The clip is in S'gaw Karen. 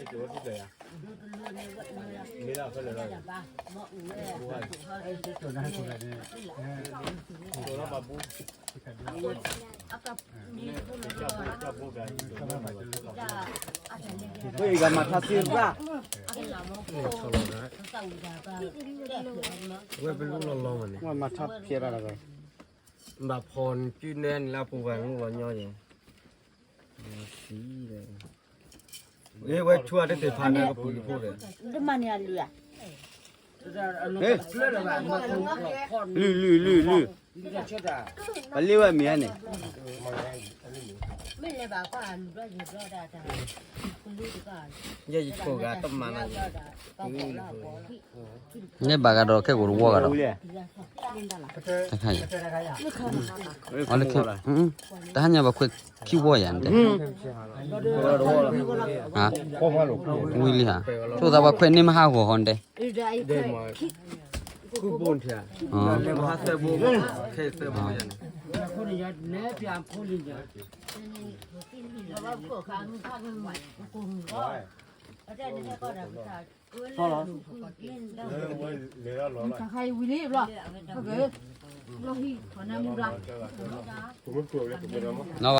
မ့ၢ်လၢဖဲလဲၣ်လီၤ, ဝဲအံၤကမၤထါသ့ၣ်ရၣ်, ဝဲပလူလီၤလီၤမးန့ၣ်, ဝဲမၤထါဖျဲးရၣ်လီၤ, ဘၣ်ဖီၣ်နကုနဲန့ၣ်လၢအပူၤဝဲလူလီၤညီယဲၢ်, အ့ ဝဲဆူအတသ့ၣ်ဖးန့ၣ်ကပူၤယဖိဒီး, တမၤန့ၢ်အလုၢ်ဧါ, လုၢ်လုၢ်လုၢ်လုၢ်, ပလ့ဝဲမ့ၢ်ဧါန့ၣ်, မ့ၢ်လဲၤဘၣ်ကွၢ်လူၢ်ဘျီယဲၢ်ဘျီဒၣ်တၢ်, ယဲယခိၣ်ဂၤတမၤနၤယဲၢ်, န့ၢ်ဘၣ်ကဒီးခဲကိာ်တဝီကဒီး, တခါအံၤ, အီလၢခဲ, တဟါညါဘၣ်ခွဲခံဝီယၤန့ၣ်တဲ, ဟါ, ဝံၤလံဧါ, ဆိသးဘၣ်ခွဲန့ၢ်မဟါဂီၤဟီန့ၣ်တဲ, လီၤ